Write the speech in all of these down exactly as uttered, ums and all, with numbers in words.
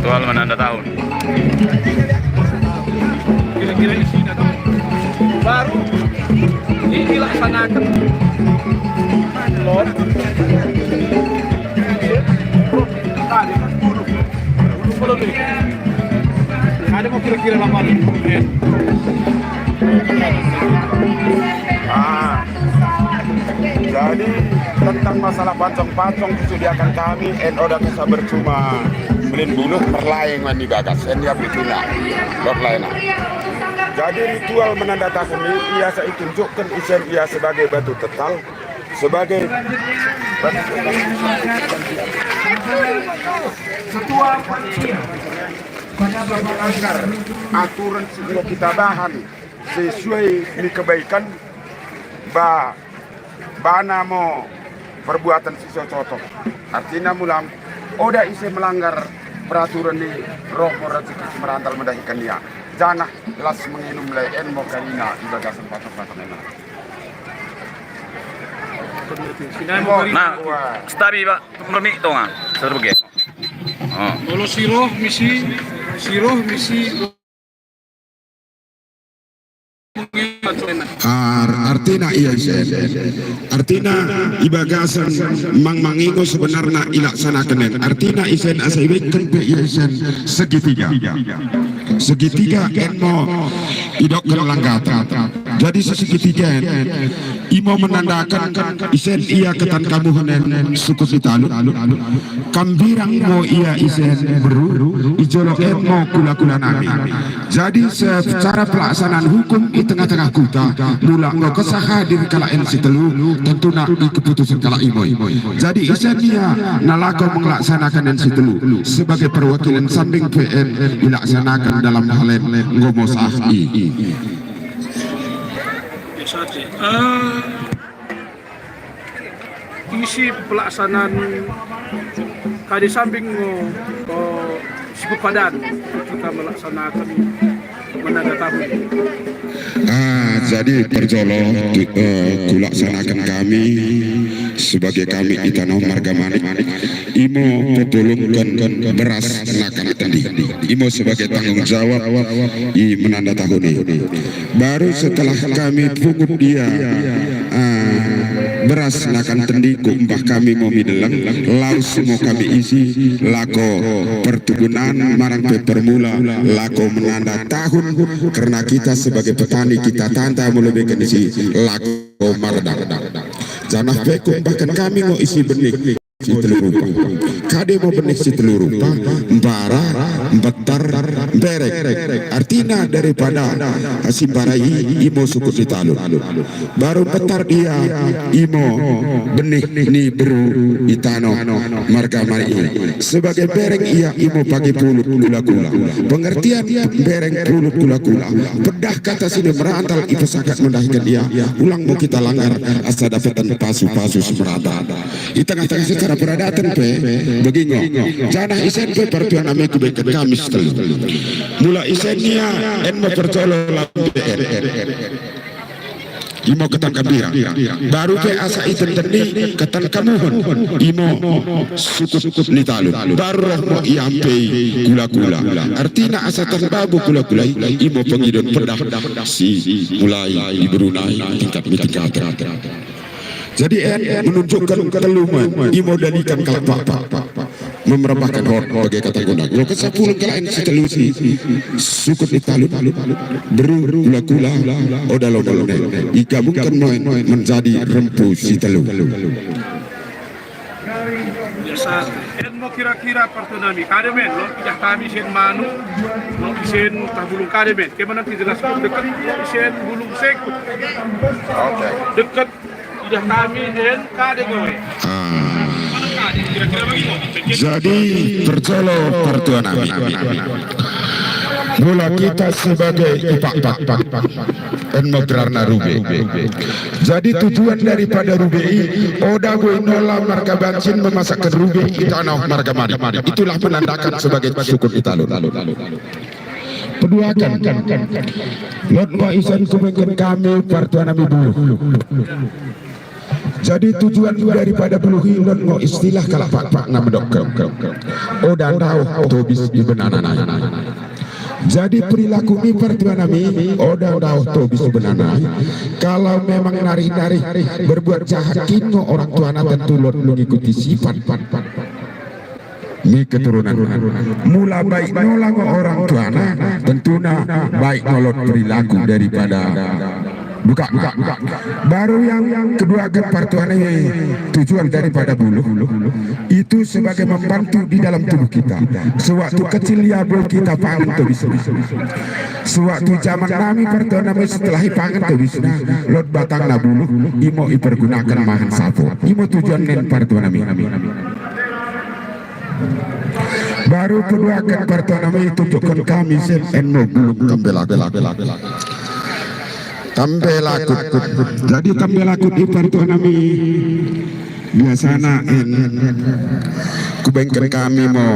Ritual menanda tahun. Kira-kira isina toh. Baru ini dilaksanakan. Lor. Tadi, sepuluh. Sepuluh lebih. Ada mau kira-kira berapa nih? Ah. Jadi, tentang masalah pancong-pancong disediakan kami, en oda kessa percuma melin buluh perlaing man ibagas, en ia percuma perlaing. Jadi, ritual menanda tahun ini ia sa itunjukken isen ia sebagai batu tetal, sebagai batu tetal. Ketua Pancing pada bapak langgar aturen si kita bahan sesuai ni kebaikan ba bana mo perbuatan si so coto. Artina mula oda ise melanggar peraturan ni roh mo rezeki si merantal mendahiken ia. Janah las menginum le en mo karina ibagasen patok-patok ena. Nah, setabi, Pak, mermik tonga, serbege. Oh. Molo si roh misi, si roh misi. Ar-, artina ia isen. Artina ibagasen mang-mang ingo sebenarna ilaksanaken en. Artina isen asa ibaiken pe ia isen segitiga. Segitiga en mo idokken langgatan. Jadi si segitiga en imo menandaken isen ia ketan kamuhen en sukut ni talun. Kambirang mo ia isen berru, i jolo en mo kula-kula nami. Jadi secara pelaksanaan hukum i tengah-tengah kuta, mula enggo kessa hadir kalak en si tellu, tentuna i keputusen kalak imo i. Jadi isen ia nalako menglaksanaken en si tellu sebagai perwakilen sambing pe en ilaksanaken dalam hal en enggo mo sah i. Isi pelaksanaan kade sambing ngo, eh, sipepadan kita melaksanaken menanda tahun. Ah, jadi perjolo, eh, kulaksanaken kami sebagai kami i tanoh marga Manik, imo pepulungken beras nakan tendi. Imo sebagai tanggung jawab i menanda tahun i. Baru setelah kami pungut ia, ah, beras nakan tendi kumbah kami mo mi delleng, laus mo kami isi lako pertubunan marang pe permula lako menanda tahun, kerna kita sebagai petani kita tanda melebeken isi lako mardang. Janah pe kumbahken kami ngo isi benih si tellu rupa. Kade mo benih si tellu rupa, mbara, mbetar, mbereng. Artina daripada si mbara i, imo sukut ni talun. Baru mbetar ia imo benih ni berru i tanoh marga Manik i. Sebagai mbereng ia imo pagi pulut kula-kula. Pengertian mbereng pulut kula-kula. Peddah kata sini merantal ipesakat mendahiken ia. Ulang mo kita langgar asa dapeten pasu-pasu si merantal. I tengah-tengah secara peradaten pe, begingo. Janah isen pe partua nami kubeken kami si tellu. Mula isen ia en mo perjolo lambe en. Imo ketan kambirang. Baru pe asa iten tendi ketan kamuhen. Imo sukut ni talun. Baru roh mo iampe i kula-kula. Artina asa tan babo kula-kula i, imo pengidoen peddah si mulai i berru nai tingkat mi tingkat. Jadi en menunjukken tellu mo en, imo dalikan kalak Pakpak. Memerebahken hot bage kata guna. Enggo kessa pulung kalak en si tellu si sukut ni talun, berru, kula-kula, oda lomo lone. Igabungken mo en menjadi rempu si tellu. Biasa. En mo kira-kira partua nami, kade mo en, lot idah kami isen manuk, lot isen tah bulung kade mo en. Kemana dijelasken dekket lot isen bulung sekut. Oke. Dekket idah kami en kade gawe. Ah. Jadi perjolo partua nami. Mula kita sebagai i Pakpak, en mo gerarna rube. Jadi tujuan daripada rube i, oda boi nola marga Bancin memasakken rube i tanoh marga Manik. Itulah menandakan sebagai sukut ni talun. Peduaken. Lot mo isen kubeken kami partua nami buluh. Jadi tujuan daripada buluh i lot ngo istilah kalak Pakpak na mendokken, oda ndaoh tobis i bena nai. Jadi perilaku mi partua nami, oda ndaoh tobis i bena nai. Kalau memang narih-narih berbuat jahat kin ngo orang tuana, tentu lot mengikuti sifat mi keturunan. Mula baik nola ngo orang tuana, tentuna baik ngo lot perilaku daripada dukakna. Baru yang keduaken partua nami, tujuan daripada buluh itu sebagai membantu di dalam tubuh kita. Sewaktu kecil ia boi kita pangan tobisna. Sewaktu jaman nami partua nami setelah ipangan tobisna, lot batangna buluh, imo ipergunaken mahan sapo. Imo tujuan en partua nami. Baru peduaken partua nami itunjukken kami sen en mo bulung tambelakut. Tambelakut. Jadi tambelakut i partua nami biasana en kubengken kami mo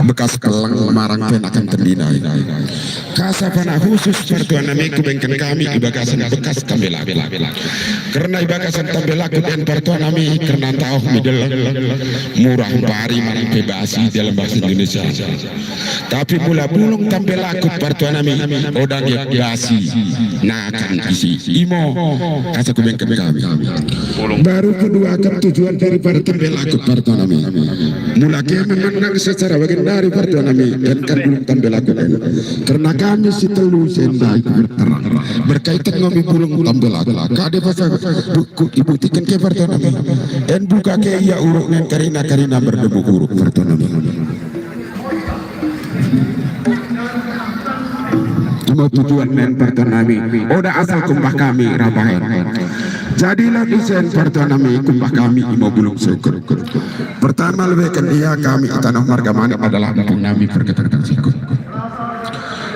bekas kelleng marang pe nakan tendi nai. Kasa panahan khusus partua nami kubengken kami ibagasen bekas tambelakut. Kerna ibagasen tambelakut en partua nami kerna ndaoh mi delleng, murah mpari marang pe basi dalam bahasa Indonesia. Tapi mula bulung tambelakut partua nami, oda nggeut basi nakan isi. Imo kasa kubengken kami. Baru peduaken tujuan daripada tambelakut partua nami. Mula kami menang secara bagendari partua nami, en kan bulung tambelakut en. Kerna kami sitellu sendai berterang. Berkaitan ngo mi bulung tambelakut. Kade pasal buku ibuktiken ke partua nami. En buka ke ia uruk en karina-karina berdemu uruk partua nami. Imo tujuan en partua nami. Oda asal kumbah kami rabah en. Jadi lot isen partua nami kumbah kami imo bulung sukut. Pertama lebeken ia kami i tanoh Marga Manik adalah empu nami pergetangen sukut.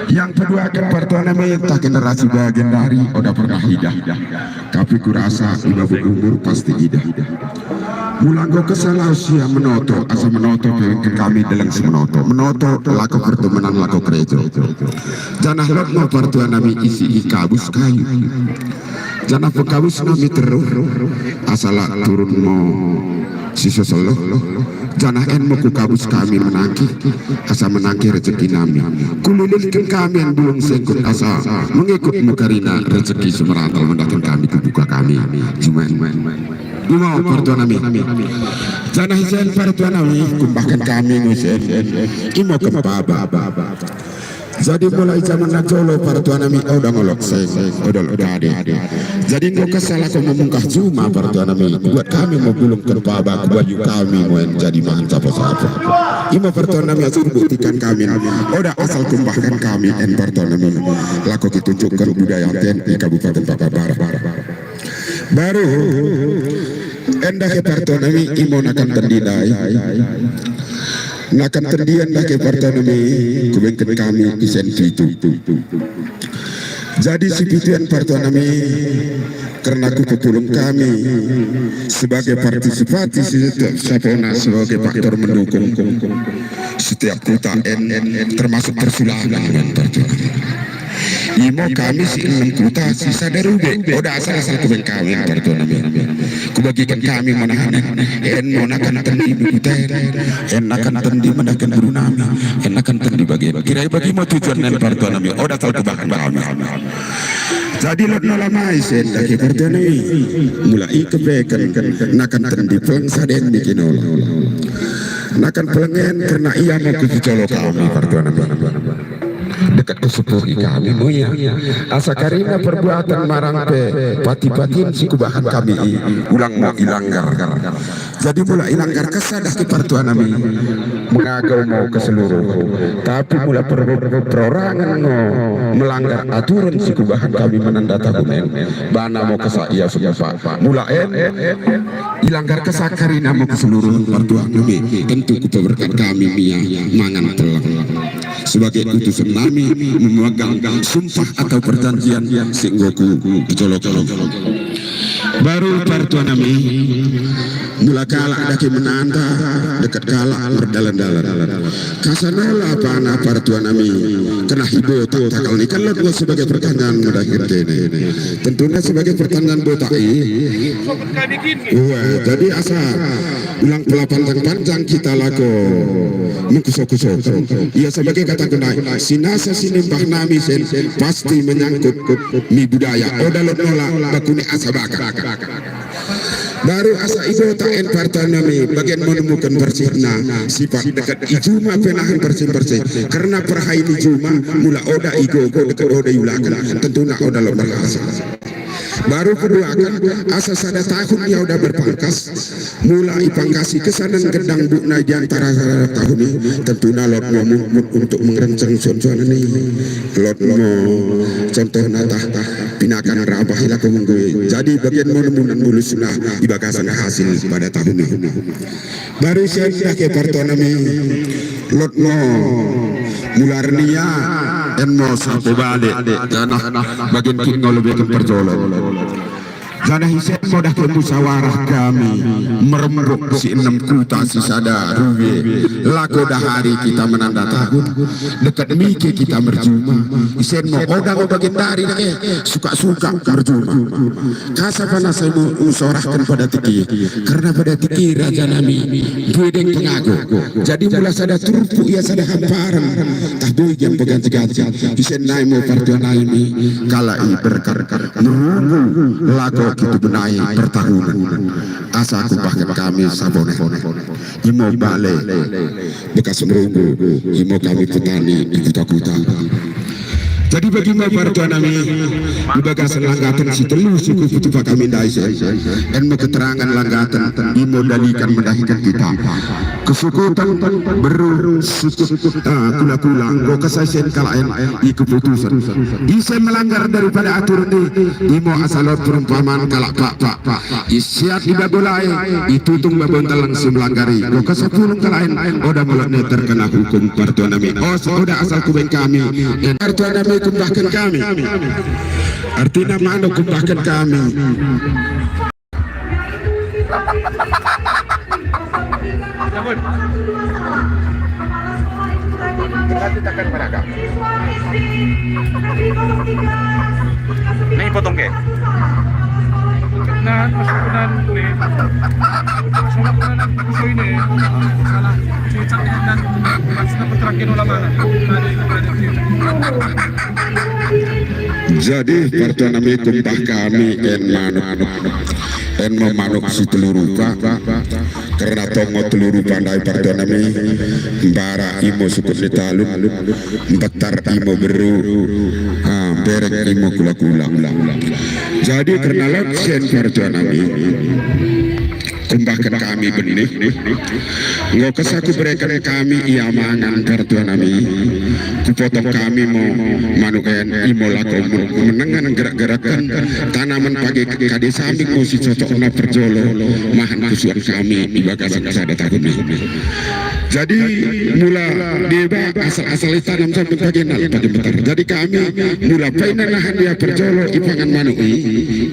Yang peduaken partua nami entah generasi bagendari oda pernah idah. Tapi kurasa i babo umur pasti idah. Mula enggo kessa laus ia menoto, asa menoto pe kami delleng si menoto. Menoto lako pertemunan lako kerejo. Janah lot mo partua nami isi i kabus kayu. Janah pengkabus nami terruh, asa la turun mo si seselluh. Janah en mo kukabus kami menangki, asa menangki rezeki nami. Kulilihken kami en bulung sengkut asa mengikut mo karina rezeki si merantal mendaten kami kubuka kami. Cuman imo partua nami. Janah isen partua nami kumbahken kami ngo isen imo kempaba. Jadi mulai jaman najolo partua nami oda ngo lot seng, oda lot kade. Jadi enggo kessa lako memungkah juma partua nami, kubuat kami mo bulung kempaba, kubayu kami mo en jadi mahan sapo-sapo. Imo partua nami asa kubuktiken kami, oda asal kumbahken kami en partua nami. Lako kitunjukken budaya ten i Kabupaten Papua Barat. Baru en dake partua nami imo nakan tendi ndai. Nakan tendi en dake partua nami kubengken kami isen pitu. Jadi si pitu en partua nami kerna kupepulung kami sebagai partisipasi setiap sapona sebagai faktor mendukung setiap kuta en termasuk persulangan en partua nami. Imo kami si enem kuta si sada rube, oda asal-asal kubeng kami en partua nami. Kubagiken kami mo nahan en, en mo nakan tendi mi kuta en, en nakan tendi mendaken beru nami, en nakan tendi bagen. Kira ibagi mo tujuan en partua nami, oda asal kubahan kami. Jadi lot nola mai isen dake partua nami. Mula i kepeken nakan tendi pelleng sada en mi kinola. Nakan pelleng en kerna ia mo kujolo kami partua nami. Dekket kusepuhi kami mo ia. Asa karina perbuatan marang pe pati-patin si kubahan kami i ulang mo ilanggar. Jadi mula ilanggar kessa dake partua nami. Mengagou mo keseluruh. Tapi mula per-, perorangen ngo melanggar aturen si kubahan kami menanda tahun en. Bana mo kessa ia sumpak. Mula en ilanggar kessa karina mo keseluruh partua nami. Tentu kupeberkat kami mo ia mangan pelleng. Sebagai utusen nami memegang sumpah atau perjanjian si enggo ku, kujolo-jolo. Baru partua nami, mula kalak dake menanda, dekket kalak merdalan-dalan. Kasa nola pana partua nami, kena i botak takal ni kan lot ngo sebagai pertanyaan mendahi kene. Tentuna sebagai pertanyaan botak i. Wah, jadi asa ulang pula panjang-panjang kita lako mengkuso-kuso. Ia sebagai kata kunai, sinasa sinimbah nami sen pasti menyangkut mi budaya. Oda lot nola bakune asa baka. Baru asa i botak en partua nami bagen menemuken bersihna sipat dekket i juma pe nahan bersih-bersih. Kerna perhai ni juma mula oda igogo dekket oda iulaken, tentuna oda lot berhasil. Baru kuduaken, asa sada tahun ia oda berpangkas, mula ipangkasi kesanen gendang bukna i antara tahun i, tentuna lot ngo mut-mut untuk mengerenceng suan-suanen i. Lot ngo contohna tah pinakan rabah i lako menggo i. Jadi bagen mo nemunen mulusna i bagasen hasil pada tahun i. Baru isen dake partua nami lot ngo mula ernia en mo sapo bale, janah bagen kin ngo lebeken perjolo. Janah isen mo dake musyawarah kami merembuk si enem kuta sisada rue lako dahari kita menanda tahun. Dekket mike kita merjuma. Isen mo oda ngo bagendari dake suka-suka merjuma. Kasa pana sai mu-, musorahken pada tikki. Kerna pada tikki raja nami, mbue deng pengago. Jadi mula sada turpuk ia sada hamparen, tah boi gia mpeganci-ganci. Isen nai mo partua nami, kalak i berkat merunggu lako kituben nai pertahunen. Asa kumbahken kami sabone. Imo bale bekas merunggu, imo kami petani i kuta-kuta. Jadi bagi mo partua nami, i bagasen langgaten si tellu suku petupa kami ndai isen. En mo keterangan langgaten, imo dalikan mendahiken kita. Kesukuten, berru, sukut, ah, kula-kula, enggo kessa isen kalak en i keputusen. Ise melanggar daripada aturen i, imo asa lot perumpamaan kalak pakpak. Isiat i babo lae, itutung babo nteleng si melanggar i. Enggo kessa pulung kalak en, oda mo lot ne terkena hukum partua nami. Os, oda asal kubeng kami. En partua nami kumbahken kami. Artina manuk kumbahken kami. Nah, ipotong ke? Nah, masuk ke dalam ini. Masuk ke dalam buku ini. Salah cicak dan maksudnya peterakin ulama. Nah, ada, ada cicak. Jadi, partua nami kumbah kami en manuk. En mo manuk si tellu rupa. Kerna tong ngo tellu rupa ndai partua nami, mbara imo sukut ni talun, mbetar imo berru, ah, mbereng imo kula-kula. Jadi kerna lot sen partua nami, kumbahken kami benih, enggo kessa kubereken kami ia mangan partua nami, kupotong kami mo manuk en imo lako men-, menengen gerak-geraken tanamen pagi kade sambing mo si cocokna perjolo mahan kusuan kami i bagasen sada tahun i. Jadi mula deba asal-asal itanam sambing pagi nal pagi mbetar. Jadi kami mula paina nahan ia perjolo ipangan manuk i,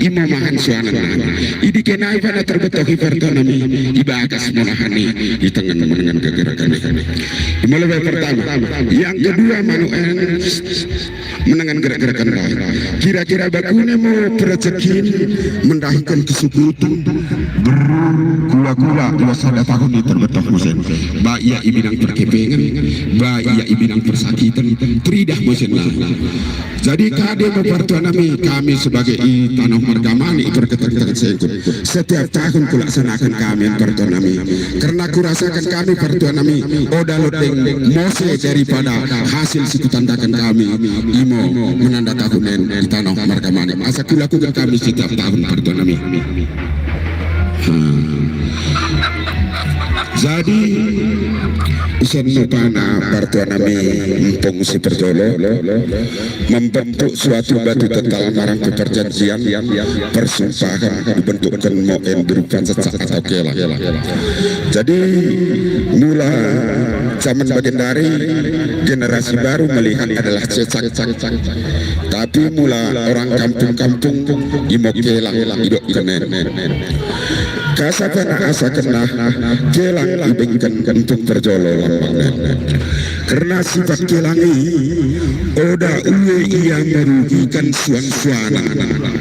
imo mahan suanen nahan. Idi kenai pana terbetoh i partua nami i bagas mo nahan i, itengen menengen gerak-geraken i. Imo lebe pertama. Yang kedua manuk en menengen gerak-geraken ndai. Kira-kira bakune mo perejekin mendahiken kesukuten, berru, kula-kula, ia sada tahun i terbetoh mo sen. Baik ia i bidang perkepengen, baik ia i bidang persakiten, teridah mo sen nah. Jadi kade mo partua nami, kami sebagai i tanoh marga Manik i perketek-ketek sengkut. Setiap tahun kulaksanaken kami en partua nami. Kerna kurasaken kami partua nami, oda lot deng mose daripada hasil si kutandaken kami, imo menanda tahun en i tanoh marga Manik. Asa kulakuken kami setiap tahun partua nami. Hmm. Jadi, isen mo pana partua nami empung si perjolo. Membentuk suatu batu tentang marangko perjanjian, persumpahen, dibentukken mo en berupa cecak atau kela. Jadi, mula jaman bagendari, generasi baru melihat adalah cecak. Tapi mula orang kampung-kampung imo kelang idokken en. Kasa pe na asakenna kelang ibengken untuk perjolo lambangna. Kerna sipat kelang i, oda ue ia merugiken suan-suanen.